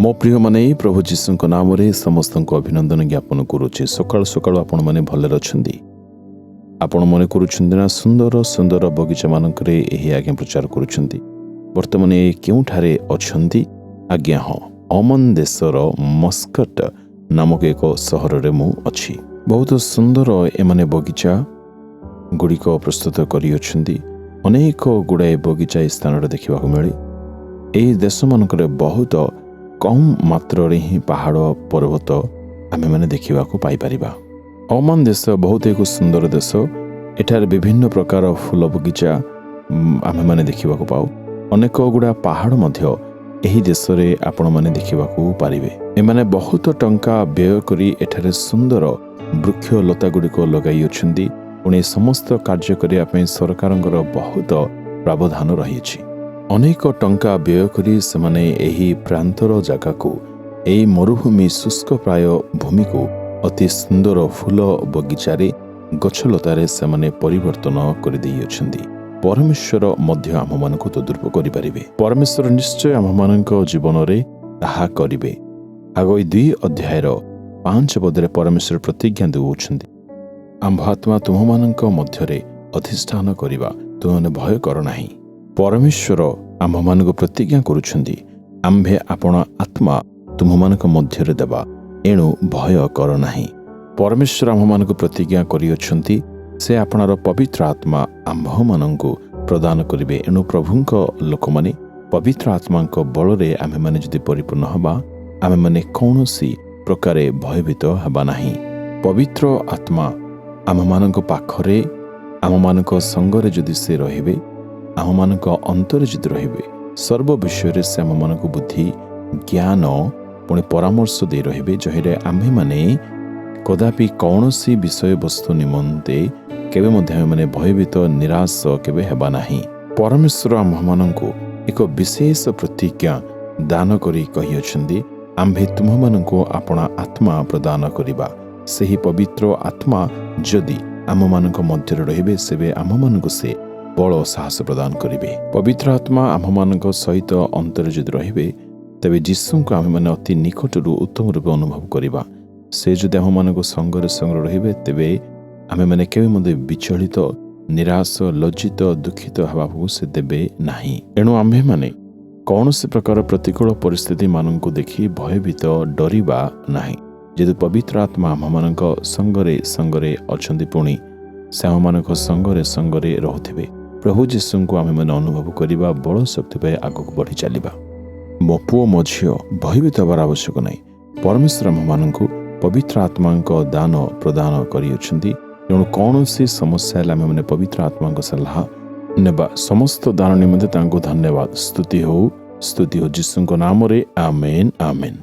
ମୋ ପ୍ରିୟମାନେ, ପ୍ରଭୁ ଯୀଶୁଙ୍କ ନାମରେ ସମସ୍ତଙ୍କୁ ଅଭିନନ୍ଦନ ଜ୍ଞାପନ କରୁଛି। ସକାଳୁ ସକାଳୁ ଆପଣମାନେ ଭଲରେ ଅଛନ୍ତି? ଆପଣ ମନେ କରୁଛନ୍ତି ନା, ସୁନ୍ଦର ସୁନ୍ଦର ବଗିଚାମାନଙ୍କରେ ଏହି ଆଜ୍ଞା ପ୍ରଚାର କରୁଛନ୍ତି, ବର୍ତ୍ତମାନ ଏ କେଉଁଠାରେ ଅଛନ୍ତି? ଆଜ୍ଞା ହଁ, ଅମନ ଦେଶର ମସ୍କଟ ନାମକ ଏକ ସହରରେ ମୁଁ ଅଛି। ବହୁତ ସୁନ୍ଦର ଏମାନେ ବଗିଚା ଗୁଡ଼ିକ ପ୍ରସ୍ତୁତ କରିଅଛନ୍ତି। ଅନେକ ଗୁଡ଼ାଏ ବଗିଚା ଏହି ସ୍ଥାନରେ ଦେଖିବାକୁ ମିଳେ। ଏହି ଦେଶମାନଙ୍କରେ ବହୁତ କମ୍ ମାତ୍ରାରେ ହିଁ ପାହାଡ଼ ପର୍ବତ ଆମେମାନେ ଦେଖିବାକୁ ପାଇପାରିବା। ଅମାନ ଦେଶ ବହୁତ ଏକ ସୁନ୍ଦର ଦେଶ। ଏଠାରେ ବିଭିନ୍ନ ପ୍ରକାର ଫୁଲ ବଗିଚା ଆମେମାନେ ଦେଖିବାକୁ ପାଉ। ଅନେକ ଗୁଡ଼ା ପାହାଡ଼ ମଧ୍ୟ ଏହି ଦେଶରେ ଆପଣମାନେ ଦେଖିବାକୁ ପାରିବେ। ଏମାନେ ବହୁତ ଟଙ୍କା ବ୍ୟୟ କରି ଏଠାରେ ସୁନ୍ଦର ବୃକ୍ଷ ଲତା ଗୁଡ଼ିକ ଲଗାଇଅଛନ୍ତି। ପୁଣି ଏ ସମସ୍ତ କାର୍ଯ୍ୟ କରିବା ପାଇଁ ସରକାରଙ୍କର ବହୁତ ପ୍ରାବଧାନ ରହିଛି। ଅନେକ ଟଙ୍କା ବ୍ୟୟ କରି ସେମାନେ ଏହି ପ୍ରାନ୍ତର ଜାଗାକୁ, ଏହି ମରୁଭୂମି ଶୁଷ୍କ ପ୍ରାୟ ଭୂମିକୁ ଅତି ସୁନ୍ଦର ଫୁଲ ବଗିଚାରେ, ଗଛଲତାରେ ସେମାନେ ପରିବର୍ତ୍ତନ କରିଦେଇଅଛନ୍ତି। ପରମେଶ୍ୱର ମଧ୍ୟ ଆମ୍ଭମାନଙ୍କୁ ତଦ୍ରୂପ କରିପାରିବେ। ପରମେଶ୍ୱର ନିଶ୍ଚୟ ଆମ୍ଭମାନଙ୍କ ଜୀବନରେ ତାହା କରିବେ। ହାଗୟ 2 ଅଧ୍ୟାୟର 5 ପଦରେ ପରମେଶ୍ୱର ପ୍ରତିଜ୍ଞା ଦେଉଛନ୍ତି, "ଆମ୍ଭ ଆତ୍ମା ତୁମମାନଙ୍କ ମଧ୍ୟରେ ଅଧିଷ୍ଠାନ କରିବା, ତୁମେମାନେ ଭୟ କର ନାହିଁ।" ପରମେଶ୍ୱର ଆମ୍ଭମାନଙ୍କୁ ପ୍ରତିଜ୍ଞା କରୁଛନ୍ତି, "ଆମ୍ଭେ ଆପଣା ଆତ୍ମା ତୁମମାନଙ୍କ ମଧ୍ୟରେ ଦେବା, ଏଣୁ ଭୟ କର ନାହିଁ।" ପରମେଶ୍ୱର ଆମ୍ଭମାନଙ୍କୁ ପ୍ରତିଜ୍ଞା କରିଅଛନ୍ତି, ସେ ଆପଣାର ପବିତ୍ର ଆତ୍ମା ଆମ୍ଭମାନଙ୍କୁ ପ୍ରଦାନ କରିବେ। ଏଣୁ ପ୍ରଭୁଙ୍କ ଲୋକମାନେ, ପବିତ୍ର ଆତ୍ମାଙ୍କ ବଳରେ ଆମ୍ଭେମାନେ ଯଦି ପରିପୂର୍ଣ୍ଣ ହେବା, ଆମ୍ଭେମାନେ କୌଣସି ପ୍ରକାରେ ଭୟଭୀତ ହେବା ନାହିଁ। ପବିତ୍ର ଆତ୍ମା ଆମ୍ଭମାନଙ୍କ ପାଖରେ, ଆମମାନଙ୍କ ସଙ୍ଗରେ ଯଦି ସେ ରହିବେ, ଆମମାନଙ୍କ ଅନ୍ତରେ ଯଦି ରହିବେ, ସର୍ବ ବିଷୟରେ ସେ ଆମମାନଙ୍କୁ ବୁଦ୍ଧି, ଜ୍ଞାନ ପୁଣି ପରାମର୍ଶ ଦେଇ ରହିବେ, ଯହିଁରେ ଆମ୍ଭେମାନେ କଦାପି କୌଣସି ବିଷୟବସ୍ତୁ ନିମନ୍ତେ କେବେ ମଧ୍ୟ ଆମେମାନେ ଭୟଭୀତ, ନିରାଶ କେବେ ହେବା ନାହିଁ। ପରମେଶ୍ୱର ଆମ୍ଭମାନଙ୍କୁ ଏକ ବିଶେଷ ପ୍ରତିଜ୍ଞା ଦାନ କରି କହିଅଛନ୍ତି, "ଆମ୍ଭେ ତୁମ୍ଭମାନଙ୍କୁ ଆପଣା ଆତ୍ମା ପ୍ରଦାନ କରିବା।" ସେହି ପବିତ୍ର ଆତ୍ମା ଯଦି ଆମମାନଙ୍କ ମଧ୍ୟରେ ରହିବେ, ସେବେ ଆମ୍ଭମାନଙ୍କୁ ସେ ବଳ, ସାହସ ପ୍ରଦାନ କରିବେ। ପବିତ୍ର ଆତ୍ମା ଆମ୍ଭମାନଙ୍କ ସହିତ ଅନ୍ତରେ ଯଦି ରହିବେ, ତେବେ ଯୀଶୁଙ୍କୁ ଆମ୍ଭେମାନେ ଅତି ନିକଟରୁ ଉତ୍ତମ ରୂପେ ଅନୁଭବ କରିବା। ସେ ଯଦି ଆମ୍ଭମାନଙ୍କ ସଙ୍ଗରେ ସଙ୍ଗରେ ରହିବେ, ତେବେ ଆମ୍ଭେମାନେ କେବେ ମଧ୍ୟ ବିଚଳିତ, ନିରାଶ, ଲଜ୍ଜିତ, ଦୁଃଖିତ ହେବାକୁ ସେ ଦେବେ ନାହିଁ। ଏଣୁ ଆମ୍ଭେମାନେ କୌଣସି ପ୍ରକାର ପ୍ରତିକୂଳ ପରିସ୍ଥିତିମାନଙ୍କୁ ଦେଖି ଭୟଭୀତ, ଡରିବା ନାହିଁ। ଯେହେତୁ ପବିତ୍ର ଆତ୍ମା ଆମ୍ଭମାନଙ୍କ ସଙ୍ଗରେ ସଙ୍ଗରେ ଅଛନ୍ତି, ପୁଣି ସେ ଆମ୍ଭମାନଙ୍କ ସଙ୍ଗରେ ସଙ୍ଗରେ ରହୁଥିବେ। ପ୍ରଭୁ ଯୀଶୁଙ୍କୁ ଆମ୍ଭେମାନେ ଅନୁଭବ କରିବା, ବଳ ଶକ୍ତି ପାଇ ଆଗକୁ ବଢ଼ି ଚାଲିବା। ମୋ ପୁଅ, ମୋ ଝିଅ, ଭୟଭୀତ ହେବାର ଆବଶ୍ୟକ ନାହିଁ। ପରମେଶ୍ୱର ଆମ୍ଭମାନଙ୍କୁ ପବିତ୍ର ଆତ୍ମାଙ୍କ ଦାନ ପ୍ରଦାନ କରିଅଛନ୍ତି। ତେଣୁ କୌଣସି ସମସ୍ୟା ହେଲେ ଆମ୍ଭେମାନେ ପବିତ୍ର ଆତ୍ମାଙ୍କ ସଲାହ ନେବା। ସମସ୍ତ ଦାନ ନିମନ୍ତେ ତାଙ୍କୁ ଧନ୍ୟବାଦ। ସ୍ତୁତି ହଉ, ସ୍ତୁତି ହଉ ଯୀଶୁଙ୍କ ନାମରେ। ଆମେନ୍, ଆମେନ୍।